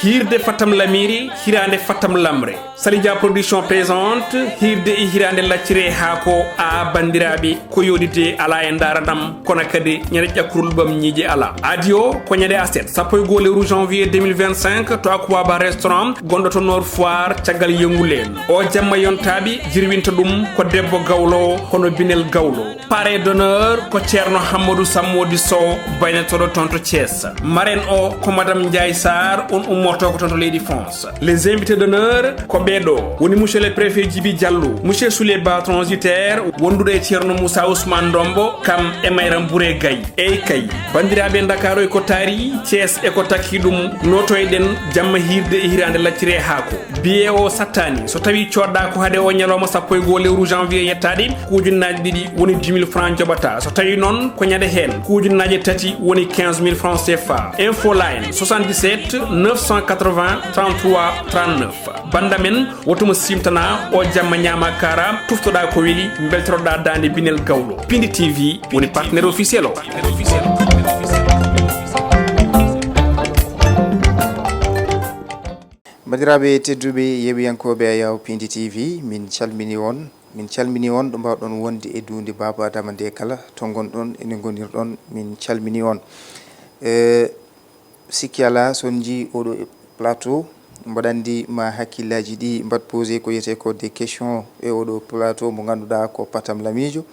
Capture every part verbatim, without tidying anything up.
Hiirde Fatam Lamiri, hiraande Fatam Lamre. Salija Production présente hiirde e hiraande laccire haako. A banndiraaɓe, ko yooɗide alaa e ndaranam, kono kadi ñande ƴakkurul ɓam ñiiƴe alaa. Adi o ko ñande aset, sappo e goo lewru janvier deux mille vingt-cinq, to Aquaba Restaurant, gonɗo to Nord Foire, caggal yongulen. O jamma yontaaɓe, jirwinta ɗum ko debbo gawlo, hono Binel Gawlo. Parrain d'honneur ko Ceerno Hammadou Sammodi Sow, baynotooɗo toon to Thiès. Marraine o ko Madame Ndiaye Sarr, on ummorto ko toon to leydi France. Les invités d'honneur ko ɓee ɗo, woni Monsieur le Préfet Djibi Diallo, Monsieur Souley Ba transitaire, wonduɗo e Ceerno Moussa Ousmane Ndombo, kam e Mayram Bouré Gaye. Eey kay, banndiraaɓe, Ndakaaru e ko taari, Thiès e ko takki ɗum, nootoyɗen jamma hiirde e hiraande laccire haako. Billet o sattaani, so tawii coodɗaa ko hade o ñalawma sappo e goo lewru janvier yettaade, ko ujunnaaje ɗiɗi woni dix mille francs njoɓataa. So tawii noon ko ñande heen, ko ujunnaaje tati woni quinze mille francs C F A. Info Line, soixante-dix-sept neuf cent quatre-vingts trente-trois trente-neuf. Bannda men, woto mo siimtanaa, o jamma ñaama kaara, tuftoɗaa ko weli, mbeltoroɗaa daande Binel Gawlo. Pindi T V woni partenaire officiel o. Banndiraaɓe tedduɓe, yeeɓiyankooɓe Ayaw Pindi T V, min calmini on. Min calmini on ɗo mbaawɗon wonde e duunde Baaba Adama nde kala, to ngonɗon, ene ngonirɗon, min calmini on. E, sikki alaa, so on njii oɗo plateau, mbaɗa anndi ma hakkillaaji ɗi mbaɗ posé ko wiyetee ko des questions e oɗo plateau mo ngannduɗaa ko Patam Lamiijo.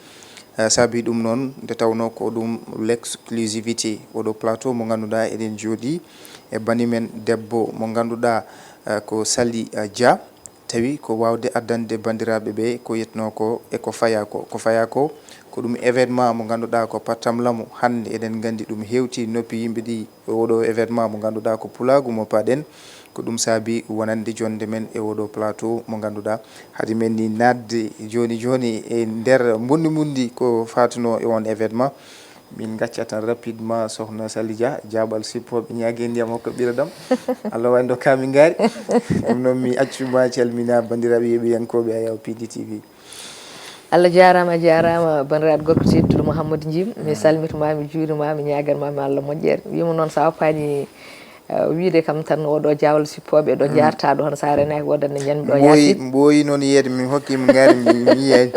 Eh, saabi ɗum noon, nde tawnoo ko ɗum l'exclusivité, oɗo plateau mo ngannduɗaa eɗen jooɗii e bani men debbo mo ngannduɗaa, eh, ko Sali, eh, Dia. Tawi ko waawde addande banndiraaɓe ɓe ko yetnoo ko e ko fayaa ko. Ko fayaa ko, ko ɗum événement mo ngannduɗaa ko pattam lamu. Hannde eɗen nganndi ɗum hewti noppi yimɓe ɗi, oɗo événement mo ngannduɗaa ko pulaagu mo paɗen. Ko ɗum saabi wonande jonde men e oɗo plateau mo ngannduɗaa, hade men ni naatde jooni jooni e nder mbundi mbundi ko faatuno e on événement. Min ngacca tan rapidement sohna Sali Dia, jaaɓal sippooɓe ñaage ndiyam hokka ɓiradam. Allah wawi dokka min ngaari. Ɗum noon mi accuma calmina banndiraaɓe yeeɓiyankooɓe Ayaw P D T V. Allah jaaraama, a jaaraama banndiraaɗo gorko tedduɗo Mouhamadou Djim. Mi salmitma, mi juurima, mi ñaaganma mi Allah moƴƴere. Wima noon sa oppaani, eh, wiide kam tan oɗo jaawal sippooɓe ɗo jaarta ɗo, hono sa renaki woodande ñande ɗo Mbooyi, yaasi. Mbooyi noon yeede mi hokki mo ngaari mi, mi yiyani.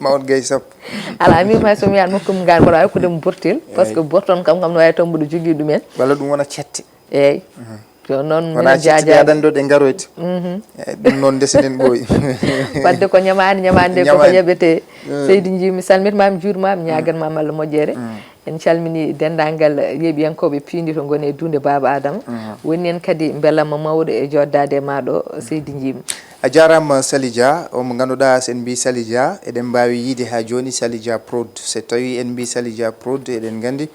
Ma on gay sappo. Ala, min hay so mi yaani mokkum ngaari, mboɗo wawi hokkude mo bortel, parce que bortel kam, kam no wawi taw mboɗo jogii ɗumen. Walla ɗum wona cette. Eyyi. Mhm. Ko noon wona minen cette ɓe jaajaade. Aɗa anndi ɗo ɗe ngaroyta. Mhm. Eyyi, ɗum noon ndesenen ɓooyi. Wadde ko ñamaande, ñamaande nde koko Ñamaande. Yoɓete. Mm. Seydi Djim, mi salmitma, mi juurima, mi ñaaganma Allah moƴƴere. Mm. En calmini denndaangal yeeɓiyankooɓe piindi to ngoni e duunde Baaba Adama. Mhm. Woni en kadi mbelamma mawɗo e jooɗdaade e maaɗo, Seydi Djim. A jaaraama Sali Dia, o mo ngannduɗaa so en mbii Sali Dia, eɗen mbaawi yiyde haa jooni Sali Dia Prod. So tawii en mbii Sali Dia Prod, eɗen nganndi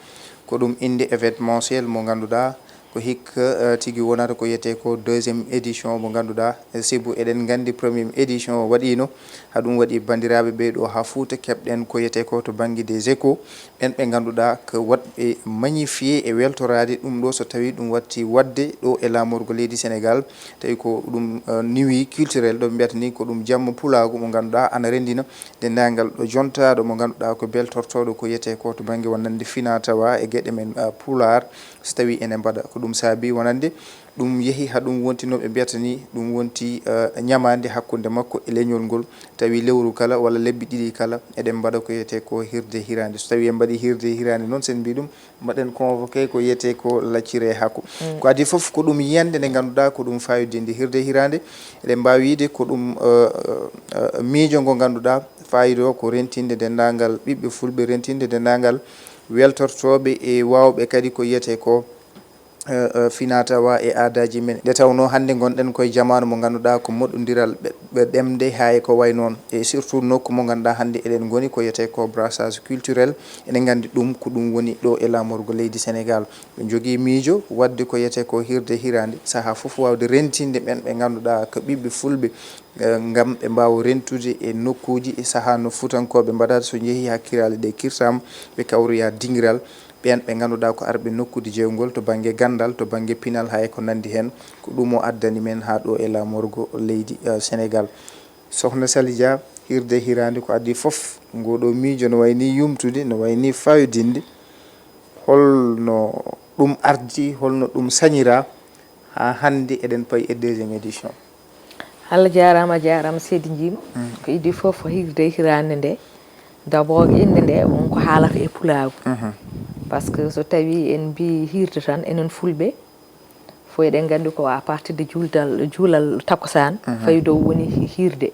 ko ɗum innde événementiel mo ngannduɗaa ko hikka, eh, tigi wonata ko wiyetee ko deuxième édition mo ngannduɗaa, eh, sibu eɗen nganndi première édition o waɗiino, haa ɗum waɗi banndiraaɓe ɓee ɗo haa Fuuta keɓɗen ko wiyetee ko to bannge des échos. Ɓen ɓe ngannduɗaa ko waɗɓe magnifié e weltoraade ɗum ɗo, so tawii ɗum watti waɗde ɗo e laamorgo leydi Sénégal, tawi ko ɗum, eh, nuit culturel ɗo ɓe mbiyata ni ko ɗum jamma pulaagu mo ngannduɗaa ana renndina denndaangal ɗo jontaaɗo mo ngannduɗaa ko beltortooɗo ko wiyetee ko to bannge wonande finaa tawaa e geɗe men, eh, pulaar, so tawii ene mbaɗa. Ko ɗum saabi wonande ɗum yehi haa ɗum wonti no ɓe mbiyata ni, ɗum wonti, eh, ñamaande hakkunde makko e leñol ngol. Tawi lewru kala walla lebbi ɗiɗi kala, eɗen mbaɗa ko wiyetee ko hirde hiraande. So tawii en mbaɗii hirde hiraande noon, so en mbii ɗum, mbaɗen convoqué ko wiyetee ko laccire hakku. Mm. Ko adii fof ko ɗum yiyannde nde ngannduɗaa ko ɗum fayodinde hirde hiraande. Eɗen mbaawi wiyde ko ɗum, eh, eh, miijo ngo ngannduɗaa faydo ko rentinde denndaangal ɓiɓɓe fulɓe, rentinde denndaangal weltortooɓe e waawɓe kadi ko wiyetee ko eh, eh, finaa tawaa e aadaaji men. Nde tawnoo hannde ngonɗen koye jamaanu mo ngannduɗaa ko moɗondiral ɓe, ɓe ɗemɗe haa e ko wayi noon. E surtout nokku mo ngannduɗaa hannde eɗen ngoni ko wiyetee ko brassage culturel. Eɗen nganndi ɗum ko ɗum woni ɗo e laamorgo leydi Sénégal. Ɓe njogii miijo waɗde ko wiyetee ko hirde hiraande. Sahaa fof waawde rentinde ɓen ɓe ngannduɗaa ko ɓiɓɓe fulɓe, eh, ngam ɓe mbaawa rentude e nokkuuji e sahaa no Fuutankooɓe mbaɗata so njehii haa kiraale ɗe kirtaama, ɓe kawroya dingiral. Ɓeen ɓe ngannduɗaa ko arɓe nokkuuji jeewgol to bannge ganndal, to bannge pinal, haa e ko nanndi heen, ko ɗum o addani men haa ɗo e laamorgo leydi, eh, Sénégal. Sohna Sali Dia, hirde hiraande ko adii fof, ngoo ɗoo miijo no wayi nii yumtude, no wayi nii fayodinde, holno ɗum ardi, holno ɗum sañiraa? Haa hannde eɗen payi e deuxième édition. Allah jaaraama, a jaaraama seydi Njiim. Ko idii fof ko hiirde hiraande nde. D'abord, innde nde won ko haalata e pulaagu. Parce que so tawii en mbii hiirde tan, enen fulɓe, fof eɗen nganndi ko à partir de juulal, juulal takkusaan, fayi dow woni hi-, hiirde.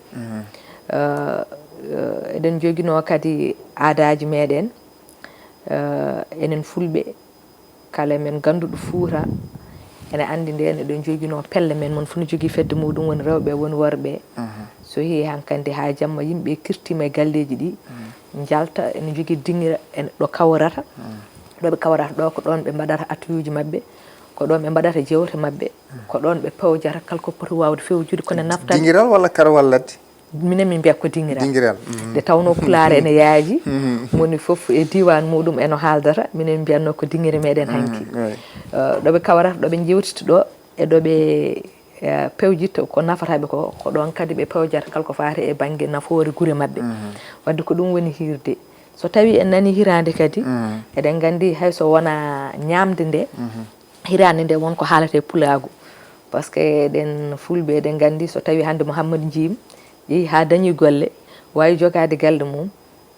Euh, euh, eɗen njoginoo kadi aadaaji meeɗen. Euh, enen fulɓe, kala men gannduɗo Fuuta, ene anndi ndeen eɗen njoginoo pelle men, mon fof no jogii fedde muɗum, woni rewɓe, woni worɓe. So yehi hankandi haa jamma yimɓe kirtiima e galleeji ɗi, njalta, ene njogii dingira, ene ɗo kawrata. Ɗo ɓe kawrata ɗo, ko ɗoon ɓe mbaɗata atuyuuji maɓɓe, ko ɗoon ɓe mbaɗata jewte maɓɓe, ko ɗoon ɓe pewjata kala ko poti waawde fewjude, ko ne nafta. Dingiral walla karwal ladde? Minen min mbiya ko dingiral. Dingiral. Nde tawnoo pulaar ene yaaji, moni fof e diiwaan muɗum eno haaldata, minen mbiyatnoo ko dingire meɗen hanki. Euh, ɗo ɓe kawrata, ɗo ɓe njewtita ɗo, e ɗo ɓe, eh, pewjitta ko nafata ɓe ko, ko ɗoon kadi ɓe pewjata kala ko faati e bannge nafoore gure maɓɓe. Wadde ko ɗum woni hiirde. So tawii en nanii hiraande kadi, eɗen nganndi hay so wonaa ñaamde nde, hiraande nde won ko haalata e pulaagu. Parce que eɗen fulɓe, eɗen nganndi so tawii hannde Mouhammad Njiim yehi haa dañi golle, waawi jogaade galle mum,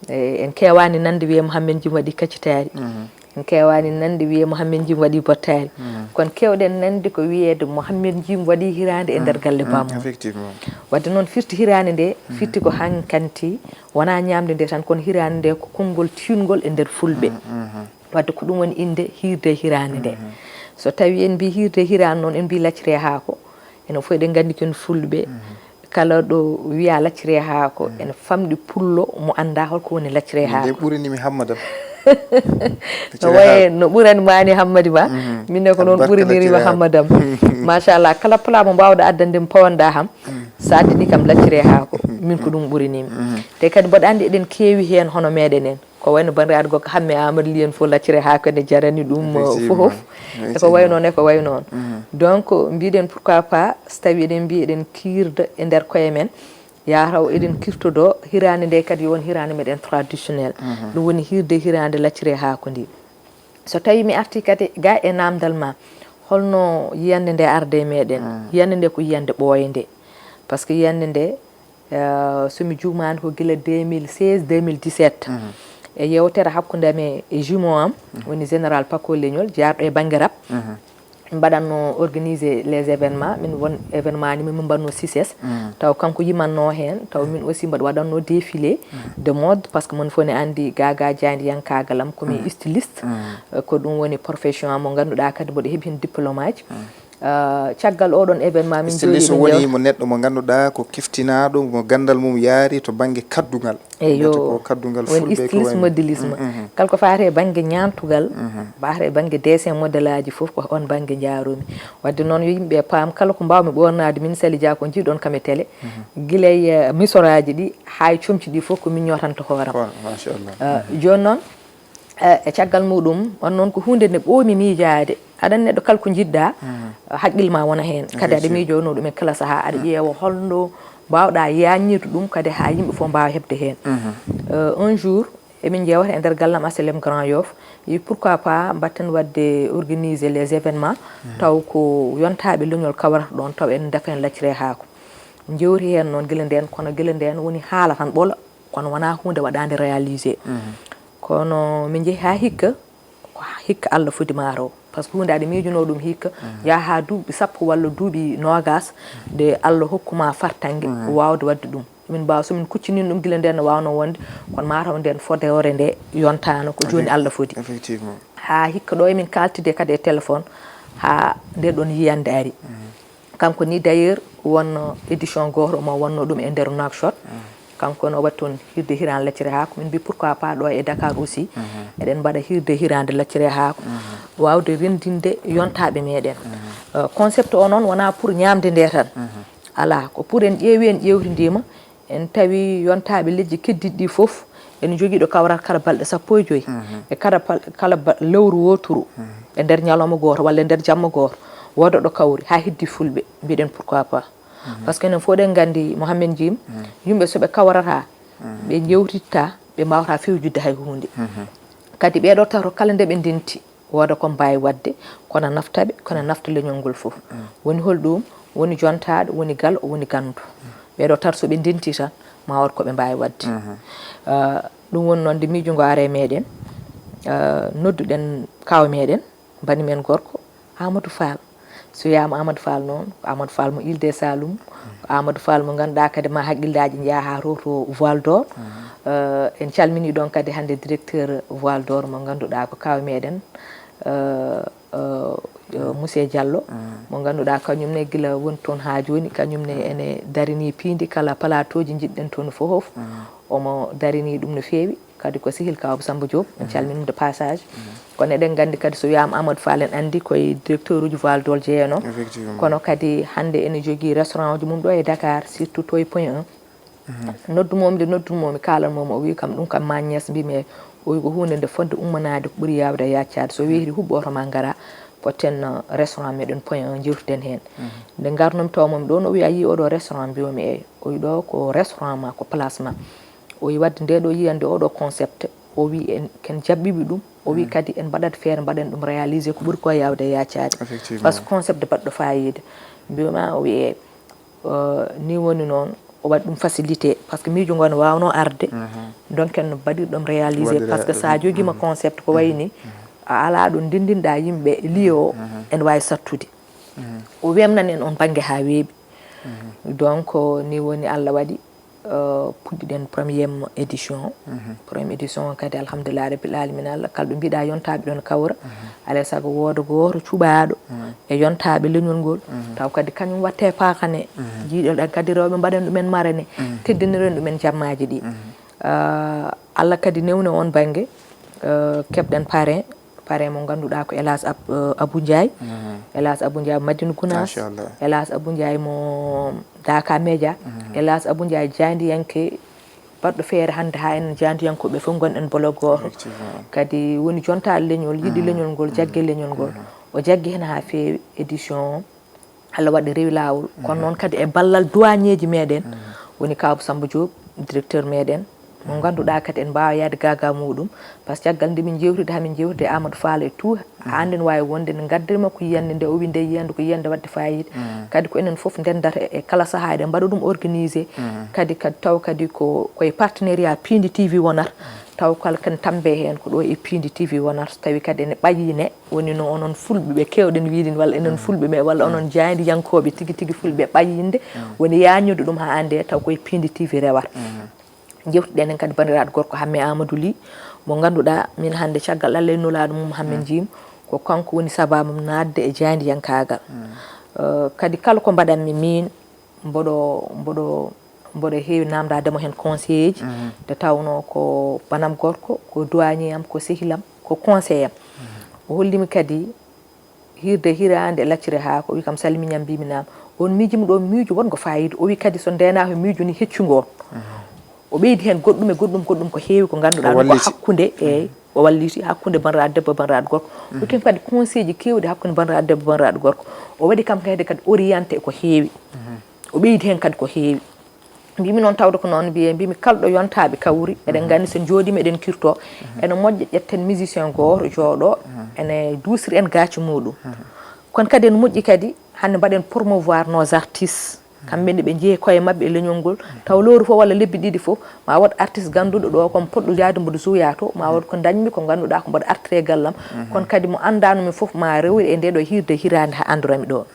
e, en keewaani nande wiyee Mouhammad Njiim waɗi kaccitaari. En keewaani nande wiyee Mouhammad Njiim waɗi bottaari. Kono keewɗen nande ko wiyeede Mouhammad Njiim waɗi hiraande e nder galle bammum. Effectivement. Wadde noon firti hiraande nde, firti ko hankanti, wonaa ñaamde nde tan, kono hiraande nde ko konngol tiiɗngol e nder fulɓe. Wadde ko ɗum woni innde hiirde hiraande nde. So tawii en mbii hiirde hiraande noon, en mbii lacciree haako, enen fof eɗen nganndi ko en fulɓe. Kala ɗo wiyaa lacciree haako, ene famɗi pullo mo anndaa hol ko woni lacciree haako. Nde ɓurinimi Hammadam. No wayi no ɓurani maani Hammadi ma, min ne ko noon ɓurinirima Hammadam. Machallah, kala plat mo mbaawɗa addande mi pawanɗa ham, so addani kam lacciree haako, min ko ɗum ɓurinimi. Te kadi mboɗo anndi eɗen keewi heen hono meɗen en. Ko wayno banndiraaɗo goɗɗo Hamme Amadou Ly en fof lacciree haako ene jarani ɗum fof. E ko way noon, e ko way noon. Donc, mbiɗen pourquoi pas, so tawii eɗen mbii eɗen kiirda e nder koye men, yaa taw eɗen kirtodoo hiraande nde kadi yo won hiraande meɗen traditionnel. Ɗum woni hiirde hiraande lacciree haako ndi. So tawii mi artii kadi ga e naamndal ma, holno yiyannde nde arde e meɗen? Yiyannde nde ko yiyannde ɓooynde. Parce que yiyannde nde, eh, so mi juumaani ko gila deux mille seize, deux mille dix-sept. E yeewtere hakkunde amen e jumeau am, woni général Paco Leñol, jaarɗo e bannge rap. Min mbaɗatno organiser les événements, min won événement ni min mbaɗno C I C E S. Taw kanko yimatno heen, taw min aussi mbaɗa waɗatno défilé de mode, parce que mon fof ne anndi Gaga Diagne yankaagal am, ko mi styliste. Eh, ko ɗum woni profession am mo ngannduɗaa kadi mboɗo heɓi heen diplôme aji. Eh, caggal oɗon événement min Styliste jooɗi min woni jewta. Mo neɗɗo mo ngannduɗaa ko kiftinaaɗo, mo ganndal mum yaari to bannge kaddungal. Eyo. Mbiyata ko kaddungal woni fulɓe ko styliste wayno- modélisme. Kala ko faati e bannge ñaantugal, faati e bannge dessin modèle aji fof ko on bannge njaarumi. Wadde noon yo yimɓe paam kala ko mbaawmi ɓoornaade min Sali Dia ko njiiɗon kam e télé. Gila e, eh, misoraaji ɗi haa e comci ɗi fof ko min ñootanta hooram. Wa- Machallah. Eh, jooni noon, eh, e caggal muɗum, on noon ko huunde nde ɓoomi miijaade. Aɗa anndi neɗɗo kala ko njiɗɗa, haqqil ma wona heen. Kadi aɗa miijowno ɗum e kala sahaa, aɗa ƴeewa holno mbaawɗa yaajnirde ɗum kadi haa yimɓe fof mbaawa heɓde heen. Eh, un jour, emin njeewta e nder gallam H L M Grand Yoff, yi pourquoi pas mbatten waɗde organiser les événements, taw ko yontaaɓe leñol kawrata ɗoon, taw en ndaka en lacciree haako. Njewti heen noon gila ndeen, kono gila ndeen woni haala tan ɓolo, kono wonaa huunde waɗaande réalisé. Kono min njehi haa hikka, ko hikka Allah foti maaro. Parce que huunde aɗa miijunoo ɗum hikka, yaha haa duuɓi sappo walla duuɓi noogaas, nde Allah hokkuma fartaŋŋe waawde waɗde ɗum. Min mbaawa, so min kuccinii ɗum gila ndeen no waawnoo wonde, kono mataw ndeen fodoore nde yontaano, ko jooni Allah foti. Effectivement. Haa hikka ɗo emin kaaltide kadi e téléphone, haa nde ɗoon yiyannde ari. Kanko ni d'ailleurs wonno édition gooto mo wonno ɗum e nder Nouakchott. Kanko no waɗi toon hiirde hiraande lacciree haako. Min mbi pourquoi pas ɗo e Dakar aussi, eɗen mbaɗa hiirde hiraande lacciree haako. Waawde renndinde yontaaɓe meɗen. Euh, concept o noon wonaa pour ñaamde nde tan. Alaa, ko pour en ƴeewi, en ƴeewtindiima, en tawi yontaaɓe leƴƴi keddiiɗi ɗi fof ene njogii ɗo kawrata kala balɗe sappo e joy. E kala pal-, kala ba-, lewru wooturu, e nder ñalawma gooto walla e nder jamma gooto, wooda ɗo kawri haa heddi fulɓe, mbiɗen pourquoi pas. Parce que enen fof eɗen nganndi Mouhamed Jim, yimɓe so ɓe kawrata, ɓe njewtitta, ɓe mbaawata fewjidde hay huunde. Kadi ɓeeɗo tato kala nde ɓe ndenti, Wooda ko mbaawi waɗde, kono nafta ɓe, kono nafta leñol ngol fof. Woni hol ɗum? Woni jontaaɗo, woni galo, woni ganndo. Ɓee ɗoo tata, so ɓe ndenti tan, ma wood ko ɓe mbaawi waɗde. Ah, ɗum woni noon, nde miijo ngo ari e meeɗen, ah, nodduɗen kaaw meeɗen, bani men gorko, Amadou Fall. So wiyaama Amadou Fall noon, ko Amadou Fall mo Île des Saloum, ko Amadou Fall mo ngannduɗaa kadi ma hakkillaaji njaha haa to, to Voile d'Or. Eh, en calminii ɗoon kadi hannde directeur Voile d'Or mo ngannduɗaa ko kaaw meeɗen, eh, eh, eh, monsieur Diallo, mo ngannduɗaa kañum ne gila woni toon haa jooni, kañum ne ene darinii piindi kala plateau ji njiɗɗen toon fof. Omo darinii ɗum no feewi. Kadi ko sehil Kaaw Samba Diop, en calminii mo de passage. Kono eɗen nganndi kadi so wiyaama Amadou Fall en anndi koye directeur uji Voile d'Or jeeyanoo. Effectivement. Kono kadi hannde ene jogii restaurant uji mum ɗo e Dakar, surtout to e Point un. Noddumoo-mi de, noddumoo-mi, kaalan-moo-mi, o wiyi kam ɗum kam ma ñes, mbiimi e, o wiyi ko huunde nde fotde ummanaade ko ɓuri yaawde e yaccaade. So weeti huɓɓoto ma ngara, potten, uh, restaurant meɗen Point un, njeewtiden heen. Nde ngarnoo-mi taw-moo-mi ɗoon, o wiyi a yii oɗo restaurant, mbiimi e, o wiyi ɗo ko restaurant ma, ko place ma. O wiyi waɗde nde ɗo yiyannde oɗo concept, o wiyi en, ken jaɓɓiiɓe ɗum, o wiyi kadi en mbaɗat feere mbaɗen ɗum réalisé ko ɓuri ko yaawde e yaccaade. Effectivement. Parce que concept baɗɗo faayiida. Mbiimi o wiyi e, euh, ni woni noon, o waɗi ɗum facilité, parce que miijo ngo no waawnoo arde, donc en no mbaɗir ɗum réalisé, parce que so a jogiima concept ko wayi ni, a alaa ɗo ndinndinɗaa yimɓe lieu o, ene waawi sattude. O wemnani en on bannge haa weeɓi. Donc, ni woni Allah waɗi, euh, puɗɗiɗen première édition. Première édition o kadi, alhamdulillah rabbil alamina, Allah, kala ɗo mbiɗa yontaaɓe ɗon kawra. Alay sago wooda gooto cuɓaaɗo e yontaaɓe leñol ngol. Taw kadi kañum watte paakane. Jiiɗoɗen kadi rewɓe mbaɗen ɗumen marane. Teddiniren ɗumen jammaaji ɗi. Euh, Allah kadi newni on bannge, euh, keɓɗen parrain. Parrain mo ngannduɗaa ko Elas Ab-, eh, Abou Ndiaye. Elas Abou Ndiaye Madina Gounass. Machallah. Elas Abou Ndiaye mo Daaka Média. Elas Abou Ndiaye jaayndiyanke baɗɗo feere hannde haa enen jaayndiyankooɓe fof ngonɗen bolok gooto. Effectivement. Kadi woni jontaaɗo leñol, yiɗi leñol ngol, jagge leñol ngol. O jaggi heen haa feewi édition o. Allah waɗi rewi laawol. Kono noon kadi e ballal duwaañeeji meeɗen, woni Kaaw Samba Diop, directeur meeɗen, mo ngannduɗaa kadi en mbaawa yahde gaagaa muuɗum, parce que caggal nde min njeewtide, hamin njeewtide e Amadou Fall et tout, haa nden waawi wonde ne ngaddirma ko yiyannde nde, o wi nde yiyannde ko yiyannde waɗde faayiida. Kadi ko enen fof ndenndata e, e kala sahaa eɗen mbaɗa ɗum organisé. Kadi, kadi taw kadi ko, ko e partenariat Piindi T V wonata, taw kala ken tambe heen ko ɗo e Piindi T V wonata, so tawi kadi ene ɓayi ne, woni no onon fulɓe ɓe keewɗen wiide ni, walla enen fulɓe ɓe, walla onon jaayndiyankooɓe tigi tigi fulɓe ɓayyinde, woni yaañude ɗum haa annde taw koye Piindi T V rewata. Njeewtiɗen heen kadi banndiraaɗo gorko Hamme Amadou Ly, mo ngannduɗaa min hannde caggal Allah e nulaaɗo mum Hamme Jim, ko kanko woni sabaabu mum naatde e jaayndiyankaagal. Eh, kadi kala ko mbaɗanmi min, mboɗo, mboɗo, mboɗo heewi naamndaade mo heen conseil ji, nde tawnoo ko banam gorko, ko duwaañe am, ko sehil am, ko conseil am. O hollimi kadi hiirde hiraande e lacciri haa ko, o wi kam, "Salmi Ñam," mbiimi, "Naam." On miijima ɗo miijo wongo faayiida. O wi kadi so ndeenaaka miijo ni heccu ngo. O ɓeydi heen goɗɗum e goɗɗum, goɗɗum ko heewi ko ngannduɗaa ko walliti. Hakkunde, eey, o walliti hakkunde banndiraaɗo debbo e banndiraaɗo gorko. O wi kam kadi conseil ji keewɗi hakkunde banndiraaɗo debbo e banndiraaɗo gorko. O waɗi kam kadi, kadi orienté ko heewi. O ɓeydi heen kadi ko heewi. Mbimi noon, tawde ko noon mbiye, mbimi kala ɗo yontaaɓe kawri, eɗen nganndi so njooɗiima eɗen kirto, ene moƴƴa ƴetten musicien gooto jooɗo, ene duusiri en gaaci muuɗum. Kono kadi ene moƴƴi kadi hannde mbaɗen promouvoir nos artistes. Kamɓe ne ɓe njeeyi koye maɓɓe e leñol ngol. Taw lowru fof walla lebbi ɗiɗi fof, ma wood artiste gannduɗo ɗo ko mi poɗɗo yaade mboɗo jouya to, ma wood ko ndañmi ko ngannduɗaa ko mboɗo artire e gallam. Kono kadi mo anndaano mi fof ma rewir e nde ɗo hiirde hiraande haa anndirami ɗo.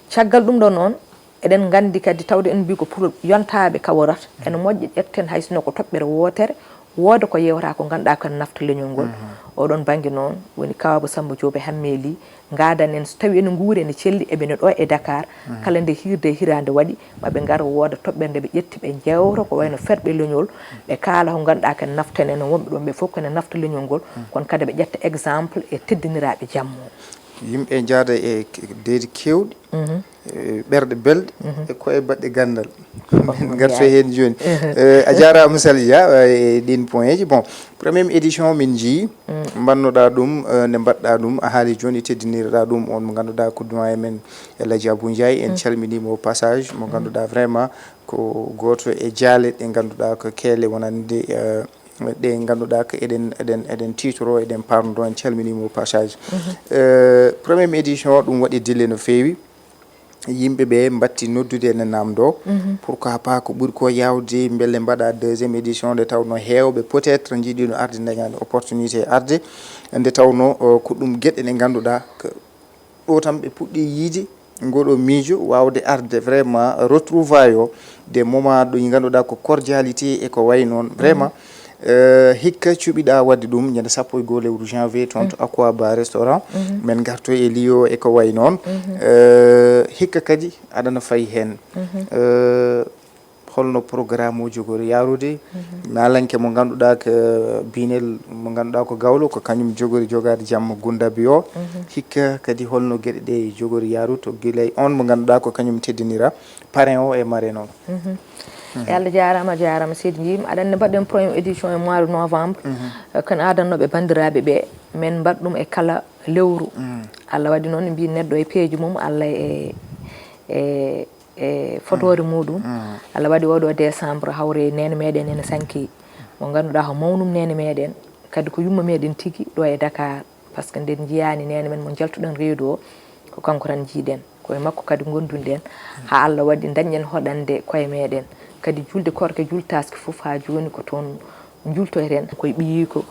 Caggal ɗum ɗo noon, eɗen nganndi kadi, tawde en mbii ko pour yontaaɓe kaworata, ene moƴƴa ƴetten hay sinno ko toɓɓere wootere, wooda ko yewta ko ngannduɗaa ko ene nafta leñol ngol. Oɗon bannge noon woni Kawabo Samba Diop e Hamme Ly, ngaadan en so tawi ene nguuri, ene celli, eɓe ne ɗo e Dakar, kala nde hiirde e hiraande waɗi, maɓe ngar wooda toɓɓere nde ɓe ƴetti, ɓe njewta ko wayno ferɓe leñol, ɓe kaala ko ngannduɗaa ko ene nafta en, ene wonɓe ɗoon ɓe fof ko ene nafta leñol ngol, kono kadi ɓe ƴetta exemple e teddiniraaɓe jammo. Yimɓe njaada e ke-, deedi keewɗi, e ɓerɗe belɗe, e koye baɗɗe ganndal. Min ngarto heen jooni. Eh, a jaaraama Saliya, eh, e ɗiin point ji. Bon, première édition min njii, mbannoɗaa ɗum, eh, nde mbaɗɗaa ɗum, a haali jooni teddinirɗaa ɗum on mo ngannduɗaa ko doyen men El Hadji Abou Ndiaye, en calminii mo au passage, mo ngannduɗaa vraiment ko gooto e jaale ɗe ngannduɗaa ko keele wonande, eh, ɗe ngannduɗaa ko eɗen eɗen eɗen tiitoro, eɗen parndo. En calminiima au passage. Euh, première édition o, ɗum waɗi dille no feewi. Yimɓe ɓe mbatti noddude ene namdo. Pourquoi pas ko ɓuri ko yawde mbele mbaɗa deuxième édition, nde tawno heewɓe peut-être njiɗino arde, dañani opportunité arde, nde tawno, o, ko ɗum geɗe ɗe ngannduɗaa ko ɗo tan ɓe puɗɗi yiide ngoɗo miijo, wawde arde vraiment retrouvailles o, des moments ɗo ngannduɗaa ko cordialité e ko wayi noon. Vraiment, euh, hikka cuɓiɗa wadde ɗum ñande sappo e goo lewru janvier toon to Aqua Bar Restaurant. Min ngarto e lieu e ko wayi noon. Euh, hikka kadi aɗana fayi heen. Euh, holno programme o jogori yarude? Naalanke mo ngannduɗaa ko biinel, mo ngannduɗaa ko gawlo, ko kañum jogori jogaade jamma Gundaabi o. Hikka kadi holno geɗe ɗe jogori yarude to gila e on mo ngannduɗaa ko kañum teddinira parrain o e marraine o? E Allah jaaraama, a jaaraama seydi Jim. Aɗa anndi mbaɗɗen première édition e mois de novembre. Kan aadannooɓe banndiraaɓe ɓe, min mbaɗ ɗum e kala lewru. Allah waɗi noon mbi neɗɗo e peeje mum, Allah e, e, e fodoore muɗum. Allah waɗi oɗo décembre hawre neene meɗen ene sanki. Mo ngannduɗaa ko mawnum neene meɗen, kadi ko yumma meɗen tigi ɗo e Dakar. Par ce que nden njiyaani neene men mo njaltuɗen reedu o, ko kanko tan njiiɗen. Ko e makko kadi ngondunɗen, haa Allah waɗi dañɗen hoɗande koye meɗen. Kadi julde korka jultaski fof haa jooni ko toon njultoyten. Koye ɓiyiiko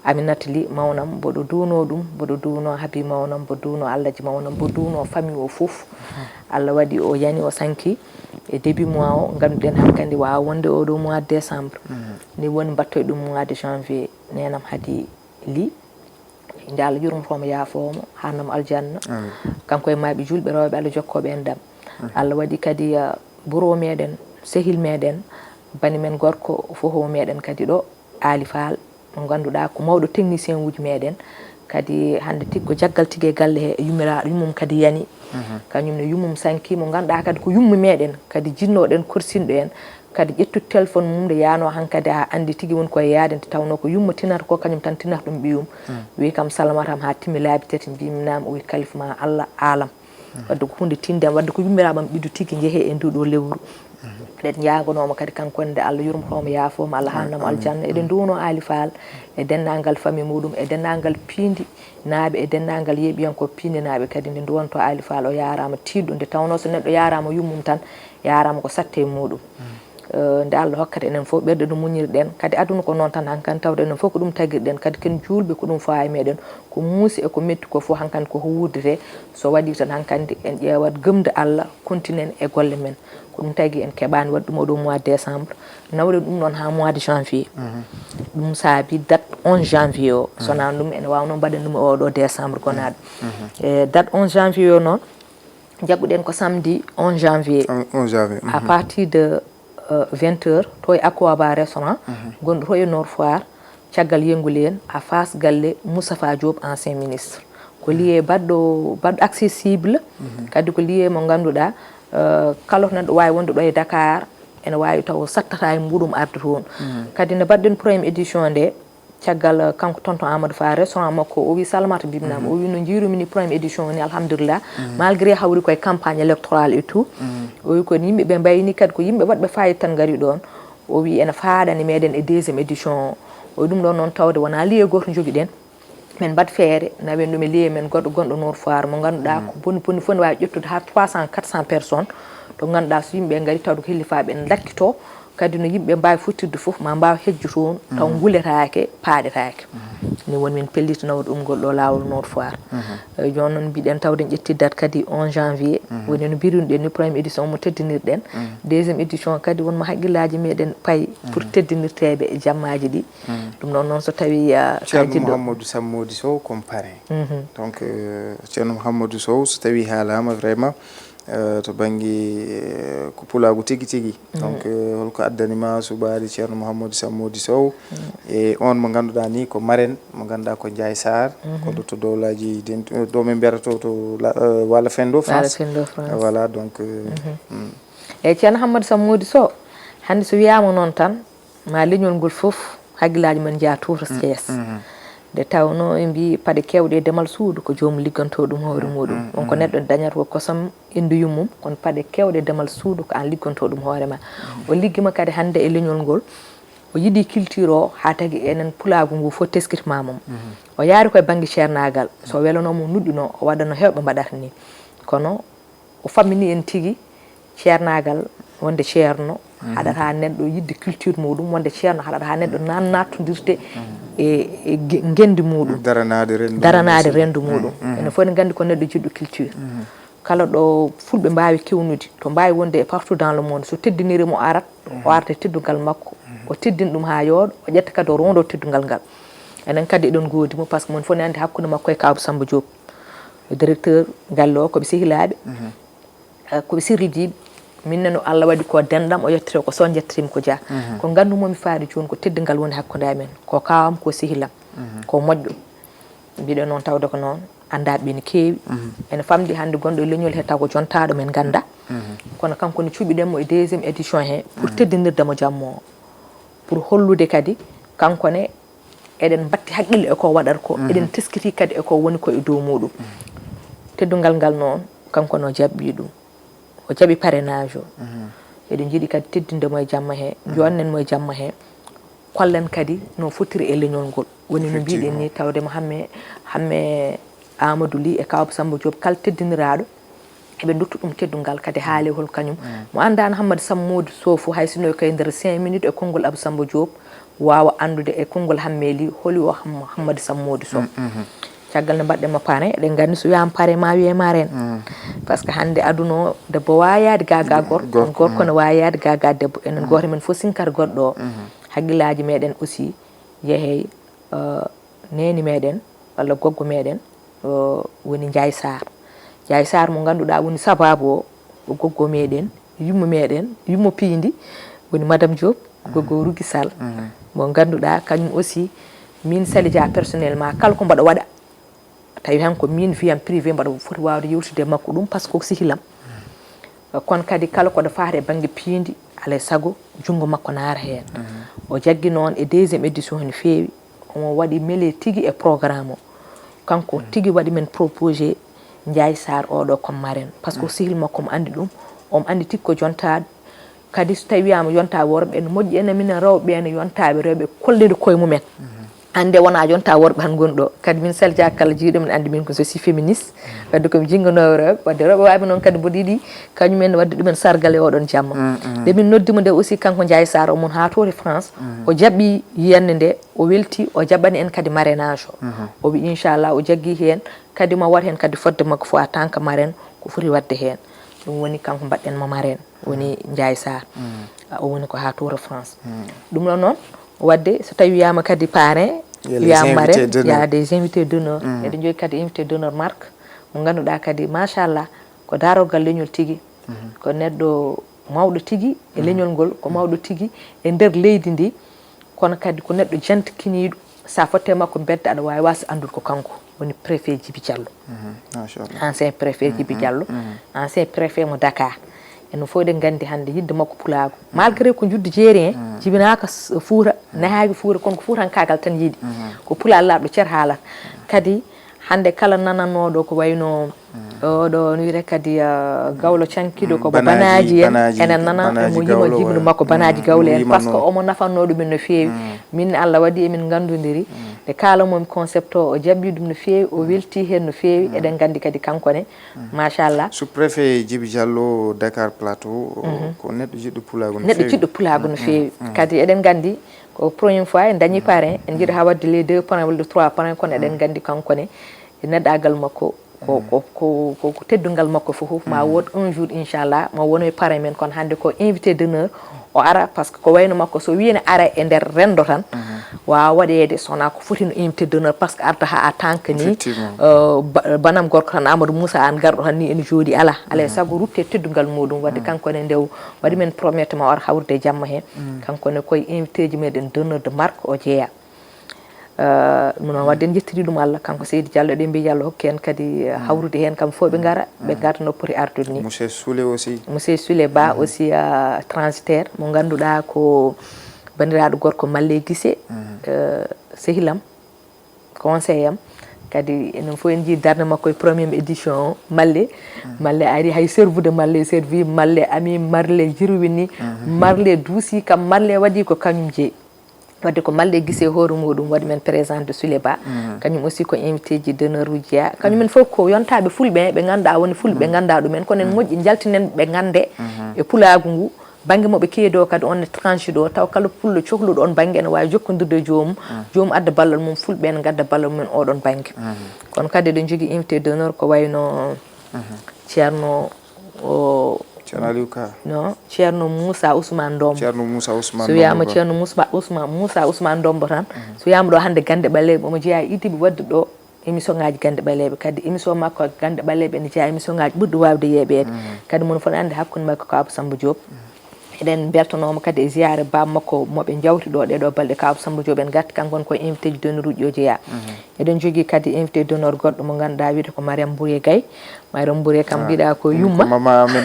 Aminata Ly mawnam, mboɗo duuno ɗum, mboɗo duuno Habi mawnam, mboɗo duuno Allaji mawnam, mboɗo duuno famille o fof. Allah waɗi o yani, o sanki e début mois o, ngannduɗen hankadi waawa wonde oɗo mois de décembre. Ni woni mbattoy ɗum mois de janvier, neenam Hadi Ly. Nde Allah yurmoto mo, yaafoo mo, haarnam aljanna. Kanko e maaɓe julɓe rewɓe Allah jokkooɓe en ɗam. Allah waɗi kadi, ah, buro meɗen, sehil meɗen, bani men gorko, fofowo meɗen kadi ɗo, Aali Faal, mo ngannduɗaa ko mawɗo technicien uji meɗen. Kadi hannde tigi ko jaggal tigi e galle he, e yummira-, yummum kadi yani. Kañum ne yummum sanki, mo ngannduɗaa kadi ko yummu meɗen, kadi jinnooɗen, korsinɗo en. Kadi ƴettude téléphone mum nde yaano hankadi, a anndi tigi woni koye yaade, nde tawnoo ko yumma tinata ko, kañum tan tinata ɗum ɓiyum. Wi kam, "Salamatam, haa timmi laabi tati?" Mbimi, "Naam." O wi, "Kalif ma Allah aalam." Wadde ko huunde tinde am, wadde ko yummiraaɓe am ɗiɗo tigi njehee e nduɗo lewru. Eɗen njaagonoo mo kadi kanko ne, nde Allah yurmoto mo, yaafoo mo, Allah haarna mo aljanna. Eɗen nduwno Aali Faal e denndaangal famille muɗum, e denndaangal piindi naaɓe, e denndaangal yeeɓiyankooɓe piindi naaɓe kadi. Nde nduwonto Aali Faal, o yaaraama tiiɗɗo, nde tawnoo so neɗɗo yaaraama yummum tan, yaaraama ko satte e muɗum. Eh, nde Allah hokkata enen fof ɓerɗe no muñirɗen, kadi aduna ko noon tan, hankadi tawde enen fof ko ɗum tagirɗen, kadi ken juulɓe ko ɗum fawi meɗen, ko muusi e ko metti ko fof hankadi koko wuurdete. So waɗi tan hankadi en ƴeewat gëmde Allah, kontinen e golle men. Ko ɗum tagi en keɓaani waɗde ɗum oɗo mois de décembre, nawren ɗum noon haa mois de janvier. Ɗum saabi date onze janvier o, so wonaa ɗum ene waawno mbaɗen ɗum e oɗo décembre gonaaɗo. Eh, date onze janvier o noon, jaɓɓuɗen ko samedi onze janvier. On-, onze janvier. À partir de, euh, vingt heures, to e Aqua Bar Restaurant, gonɗo to e Nord Foire, caggal yengul en, à face galle Moustapha Diop, ancien ministre. Ko lieu baɗɗo, baɗɗo accessible, kadi ko lieu mo ngannduɗaa, euh, kala to neɗɗo waawi wonde ɗo e Dakar, ene waawi taw sattata e muɗum arde toon. Kadi no mbaɗɗen première édition nde, caggal, eh, kanko tonton Amadou Fall, restaurant makko, o wi, "Salamata," mbimnam, o wi, "No njiirumi ni, première édition ni, alhamdulillah, malgré hawri koye campagne électorale et tout." O wi, "Ko yimɓe ɓe mbayni kadi, ko yimɓe waɗɓe fayida tan ngari ɗoon." O wi, "Ene faaɗani meɗen e deuxième édition o." O wi, "Ɗum ɗoon noon, tawde wonaa lieu gooto njogiɗen, men mbaɗ feere, nawen ɗum e lieu men goɗɗo gonɗo Nord Foire, mo ngannduɗaa ko boni boni fof ne waawi ƴettude haa trois cents, quatre cents personnes, to ngannduɗaa so yimɓe ngari, tawde ko hillifaaɓe en lakkitoo." Kadi no yimɓe mbaawi fottirde fof, ma mbaaw hejjo toon, taw nguletaake, paaɗetaake. Ni woni min pelliti nawde ɗum ngol ɗo laawol Nord Foire. Eh, jooni noon mbiɗen tawde en ƴetti date kadi onze janvier. Woni no mbirunoɗen ni, première édition mo teddinirɗen. Deuxième édition kadi wonma haqqillaaji meɗen payi pour teddinirteeɓe e jammaaji ɗi. Ɗum noon, noon so tawi, ah, Ceerno Mouhamadou Sammodi Sow comme parrain. Donc, eh, Ceerno Mouhamadou Sow, so tawi haalaama vraiment, eh, to bannge, eh, ko pulaagu tigi tigi. Donc, eh, holko addani ma suɓaade Ceerno Mouhamadou Sammodi Sow e on mo ngannduɗaa ni ko marraine, mo ngannduɗaa ko Ndiaye Sarr, ko ɗo to dowlaaji den-, ɗo min mbiyata to, to la, eh, Wala Fendo, France. Wala Fendo, France. Voilà, donc, eh, Eyi, Ceerno Hammadou Sammodi Sow, hannde so wiyaama noon tan, ma leñol ngol fof hakkillaaji men njaha tuuta Thiès. Nde tawnoo ɓe mbiyi paɗe keewɗe e demal suudu ko joomum liggantoo ɗum hoore muɗum. On ko neɗɗo dañata ko kosam ɓanndu yummum, kono paɗe keewɗe e demal suudu ko aan liggantoo ɗum hoore ma. O liggima kadi hannde e leñol ngol. O yiɗi culture o haa tagi enen pulaagu ngu fof teskitmaama mo. O yaari koye bannge ceernaagal, so welanooma o nuɗɗinoo, o waɗa no heewɓe mbaɗata ni. Kono o fammini en tigi ceernaagal, wonde ceerno haɗata neɗɗo yiɗde culture muɗum, wonde ceerno haɗata neɗɗo nan-, nattondirde e, e ge-, ngenndi muɗum, daranaade renndo daranaade muɗum. Renndo muɗum. Enen fof eɗen nganndi ko neɗɗo jiɗɗo culture. Kala ɗo fulɓe mbaawi kewnude, to mbaawi wonde e partout dans le monde, so teddiniri mo arat, o arta e teddungal makko, o teddina ɗum haa yooɗa, o ƴetta kadi o rondo teddungal ngal. Enen kadi eɗen ngoodi mo, par ce que mon fof ne anndi hakkunde makko e Kaaw Samba Diop, directeur galle o, ko ɓe sehilaaɓe. Eh, ko ɓe sirridiiɓe. Min ne no Allah waɗi ko denɗam, o yettete ko so njettiimi ko jaa. Ko nganndu mo mi faari jooni ko teddungal woni hakkunde amen. Ko kaawam, ko sehilam, ko moƴƴo. Mbiɗen noon tawde ko noon, anndaa ɓe ne keewi. Ene famɗi hannde gonɗo e leñol he taw ko jontaaɗo men ngannda. Kono kanko ne cuɓiɗen mo e deuxième édition he pour teddinirde mo jammo o. Pour hollude kadi kanko ne eɗen mbatti haqqille e ko waɗata ko, eɗen teskiti kadi e ko woni ko e dow muɗum. Teddungal ngal noon, kanko no jaɓɓi ɗum. O jaɓi parrainage o. Eɗen njiɗi kadi teddinde mo e jamma he, joɗnen mo e jamma he. Kollen kadi no fotiri e leñol ngol. Woni no mbiɗen ni, effectivement, tawde mo Hamme, Hamme Amadou Ly e Kaaw Samba Diop, kala teddiniraaɗo, eɓe nduttu ɗum teddungal kadi haalihol kañum. Mo anndaano Hammadi Sammoodu Soofo, hay sinno ko e nder cinq minutes e konngol Abou Samba Diop, waawa anndude e konngol Hamme Ly holi o Ham-, Hammadi Sammoodu Sow. Caggal nde mbaɗɗen mo parrain, eɗen nganndi so wiyaama parrain ma wiyee marraine. Par ce que hannde aduna o, debbo waawi yaade ga ga gorko, gorko, kono gorko ne waawi yaade ga ga debbo. Enen gooto men fof sinkata goɗɗo o. Hakkillaaji meɗen aussi yehey, eh, neeni meɗen walla goggo meɗen, o woni Njaay Saar. Njaay Saar mo ngannduɗaa woni sabaabu o, o goggo meɗen, yummo meɗen, yummo piindi, woni Madame Diop, goggo Ruki Sall. Mo ngannduɗaa kañum aussi, min Sali Dia personnellement, kala ko mbaɗa waɗa, tawi han ko min vie am privée mbaɗa foti waawde yewtude e makko ɗum, par ce que ko sehilam. Kono kadi kala ko ɗo faati e bannge piindi, alay sago junngo makko naata heen. O jaggi noon e deuxième édition no feewi, omo waɗi mele tigi e programme o. Kanko tigi waɗi men proposé Njaay Saar oɗo comme marraine, par ce que sehil makko omo anndi ɗum, omo anndi tigi ko jontaaɗo. Kadi so tawi wiyaama yonta worɓe, ene moƴƴi enen minen rewɓe, ene yontaaɓe rewɓe kolliri koye mumen. Hannde wonaa yonta worɓe han ngoni ɗo. Kadi min Sali Dia kala jiiɗo min anndi min ko je suis féministe. Wadde ko mi jinnganoowo rewɓe. Wadde rewɓe waawi noon kadi mboɗo yiɗi kañumen wadde ɗumen sargal e oɗon jamma. Nde min noddi mo nde aussi kanko Njaay Saar o mon haa toori France. O jaɓi yiyannde nde, o welti, o jaɓani en kadi marrainage o. O wi inchallah o jaggi heen, kadi ma waɗ heen kadi fodde makko fof en tant que marraine ko foti waɗde heen. Ɗum woni kanko mbaɗɗen mo marraine. Woni Njaay Saar. O woni ko haa Tour de France. Ɗum ɗo noon, wadde so tawi wiyaama kadi parrain, il y a les wiyaama invités marraine, il y a d'honneur. Des invités d'honneur. Eɗen njogii kadi invité d'honneur marque, mo ngannduɗaa kadi, machallah, ko darorgal leñol tigi. Ko neɗɗo mawɗo tigi e leñol ngol, ko mawɗo tigi e nder leydi ndi, kono kadi ko neɗɗo jantikiniiɗo. Sa fotte makko mbedda, aɗa waawi waasde anndude ko kanko woni préfet Djibi Diallo. Machallah. Ancien préfet Djibi Diallo, ancien préfet mo Dakar. Enen fof eɗen nganndi hannde yiɗde makko pulaagu. Malgré ko njuddu jeeri en, jibinaaka s-, Fuuta, nehaaki Fuuta, kono ko fuutankaagal tan yiɗi. Ko pulaar laaɓɗo cer haalata. Kadi hannde kala nanannooɗo ko wayno oɗo no wiyetee kadi, ah, gawlo cankiɗo ko Banaaji, Banaaji en. Banaaji, enen nana Banaaji omo yima gawlo, jibinɗo makko Banaaji gawlo en, wima par ce que noon. Omo nafanno ɗumen no feewi. Min Allah waɗi emin nganndondiri. Nde kaala momi concept o, o jaɓɓi ɗum no feewi, o welti heen no feewi. Eɗen nganndi kadi kanko ne, machallah. Sous-préfet Djibi Diallo, Dakar Plateau, o ko neɗɗo jiɗɗo pulaagu no feewi. Neɗɗo jiɗɗo pulaagu no feewi. Kadi eɗen nganndi ko première fois en dañi parrain, en njiɗa haa waɗde les deux parrains walla trois parrains, kono eɗen nganndi kanko ne e neɗɗaagal makko, ko, ko, ko, ko, ko teddungal makko fof, ma wood un jour, inchallah, ma won e parrain men, kono hannde ko invité d'honneur, o ara, par ce que ko wayno makko, so wiyi ne ara e nder renndo tan, waawa waɗeede, so wonaa ko foti no invité d'honneur, par ce que arta haa a tanka ni, effectivement, euh, ba-, banam gorko tan, Amadou Moussa, aan garɗo tan ni ene jooɗi, alaa, alaa e sago rutte teddungal muɗum, wadde kanko ne nde o waɗi men promettre ma o ara hawrude e jamma heen, kanko ne koye invité ji meɗen d'honneur de marque o jeeya. Eh, ɗum noon, wadde en njettiri ɗum Allah, kanko Seydi Diallo, eɗen mbiya Yallah hokku en kadi, eh, hawrude heen, kam fof ɓe ngara, ɓe ngarta no poti ardude ni. Monsieur Soulé aussi. Monsieur Soulé Ba aussi, eh, transitaire, mo ngannduɗaa ko banndiraaɗo gorko Malle Gise, eh, sehilam, conseil am. Kadi enen fof en njii darnde makko e première édition o, Malle. Malle ari hay servude, Malle servi, Malle ami, Malle jirwini, Malle duusi kam, Malle waɗi ko kañum jeyi. Wadde ko malɗe gise hoore muɗum waɗi men présenté Souley Ba. Kañum aussi ko invité ji d'honneur uji ya. Kañum en fof ko yontaaɓe fulɓe, ɓe ngannduɗaa woni fulɓe, ɓe ngannduɗaa ɗumen. Kono en moƴƴi njaltinen ɓe ngannde e pulaagu ngu. Bannge mo ɓe keedi o kadi on tranche ɗo, taw kala pullo cohluɗo on bannge ene waawi jokkondirde e joomum. Joomum adda ballal mum, fulɓe ene ngadda ballal mum en oɗon bannge. Kono kadi eɗen jogii invité d'honneur ko wayno Ceerno o Ceerno Aliou Ka. No, Ceerno Moussa Ousmane Ndombo. Ceerno Moussa Ousmane So wiyaama Ceerno Moussa Ousmane, Moussa Ousmane Ndombo tan, so wiyaama ɗo hannde gannde ɓaleeɓe, omo jeyaa e iddiiɓe waɗde ɗo émission ngaaji gannde ɓaleeɓe. Kadi émission makko gannde ɓaleeɓe ene jeyaa émission ngaaji ɓurɗi waawde yeeɓeede. Kadi mon fof annde hakkunde makko ko Abou Samba Diop. Eɗen mbeltanooma kadi e ziyaare baaba makko mo ɓe njawti ɗo ɗeɗo balɗe, Kaw Samba Diop en garti, kanko woni ko invité ji d'honneur uji o jeyaa. Eɗen jogii kadi invité d'honneur goɗɗo mo ngannduɗaa wiyetee ko Mariam Bourye Gaye. Mariam Bourye kam mbiɗa ko yumma. Ko mama amen.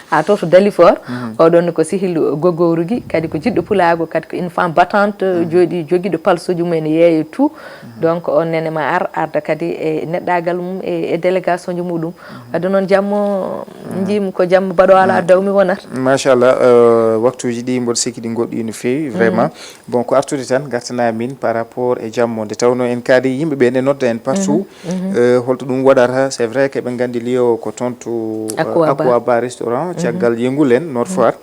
Haa to to Dalifort. Oɗon ko sehil gogowrugi, kadi ko jiɗɗo pulaagu, kadi ko une femme battante, jooɗi jogiiɗo palsoji mum en yeeya tout. Donc on nene ma ar, arda kadi e neɗɗaagal mum e, e délégation ji muɗum. Wadde noon jammo njiimi ko jamma baɗo alaa dawmi wonata. Machallah, euh, waktuuji ɗi mboɗo sikki ɗi ngoɗɗi no feewi vraiment. Bon, ko artude tan gartana min par rapport e jammo, nde tawnoo en kaadi yimɓe ɓe ne nodda en partout. Euh, holto ɗum waɗata? C'est vrai que ɓe nganndi lieu o ko toon to euh, Aqua Bar. Aqua Bar restaurant, caggal yengul en Nord Foire.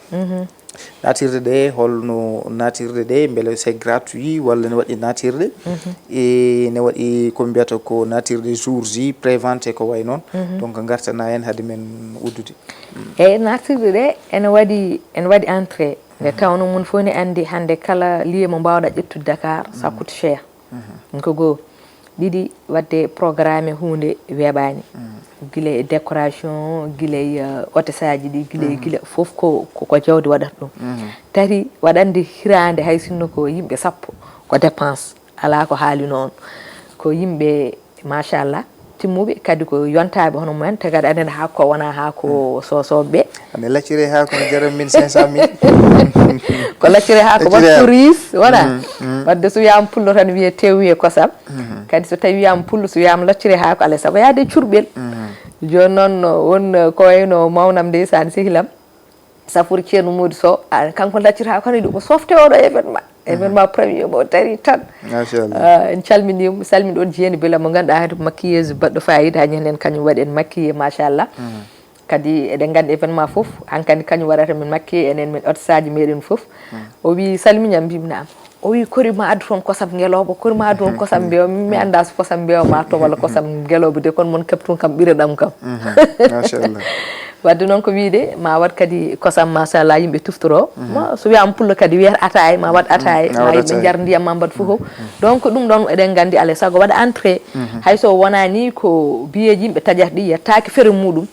Natirde ɗe, holno natirde ɗe, mbele c'est gratuit walla ne waɗi natirde? E ne waɗi ko mbiyata ko natirde jour ji, prévente ko way noon. Donc gartana en hade men uddude. Eyi, natirde ɗe ene waɗi, ene waɗi entrée. Nde tawno mon fof ne anndi hannde kala lieu mo mbaawɗa ƴettude Dakar, ça coûte cher. Ɗum ko goo. Ɗiɗi, waɗde programme huunde weeɓaani. Gila e décoration, gila e euh, hôtesse aji ɗi, gila e gila fof ko, ko, ko jawdi waɗata ɗum. Tati, waɗande hiraande hay sinno ko yimɓe sappo, ko dépense. Alaa ko haali noon. Ko yimɓe, machallah, timmuɓe, kadi ko yontaaɓe hono mumen, te kadi aɗa anndi haako ko wonaa haako soosooɓe. Ane laccire haako no jaram min cinq cent mille. Ko laccire haako waɗ ko riis, wona? Wadde so wiyaama pullo tan wiyee tew wiyee kosam. Kadi so tawi wiyaama pullo, so wiyaama laccire haako, alaa e sago yaade e curɓel. Jooni noon won ko wayno mawnam ndeysaan sehilam. Safori Ceerno Mody Sow, a, kanko laccirta kono ɗum ko softe oɗo événement. Événement premier mo dari tan. Machallah. En calmini mo, salmini ɗon jeeni bela mo ngannduɗaa hade ko maquilleuse baɗɗo fayida, hañi henen kañum waɗi en maquillé machallah. Kadi eɗen nganndi événement fof, hankadi kañum waɗata min maquillé enen min hôtesse aji meɗen fof. O wi salmiñam mbimi naam. O wi kori ma addu toon kosam ngelooba, kori ma addu toon kosam mbeewa, mi annda so kosam mbeewa ma to walla kosam ngelooba de, kono mon keptun kam ɓireɗam kam. Machallah. Wadde noon ko wiide ma waɗ kadi kosam machallah yimɓe tuftoro. Ma so wiyaama pullo kadi wiyata ataay, ma waɗ ataay, ma yimɓe njar ndiyam ma mbaɗ fof. Donc ɗum ɗon eɗen nganndi alay sago waɗa entrée. Hay so wonani ko biyeeji yimɓe taƴata ɗi yettaaki fere muɗum.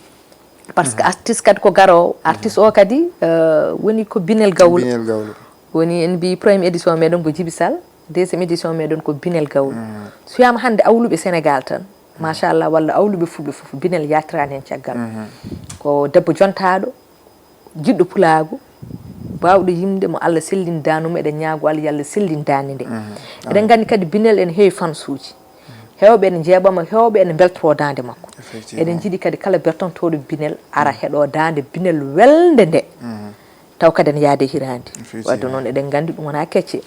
Parce que artiste kadi ko garoowo, artiste o kadi euh, woni ko Binel Gawlo. Binel Gawlo. Woni en mbi première édition meɗen ko Djiby Sall, deuxième édition meɗen ko Binel Gawlo. So wiyaama hannde awluɓe Sénégal tan, machallah, walla awluɓe fulɓe fof, Binel yaltiraani heen caggal. Ko debbo jontaaɗo, jiɗɗo pulaagu, baawɗo yimde mo Allah sellini daande mum, eɗen ñaago Allah yo Allah sellin daande nde. Eɗen nganndi kadi Binel ene heewi fansuuji. Heewɓe ene njeeɓa mo, heewɓe ene mbeltoroo daande makko. Eɗen njiɗi kadi kala bertantooɗo Binel ara heɗoo daande Binel welde nde. Taw kadi ene yaade hiraande. Wadde noon eɗen nganndi ɗum wonaa kecce.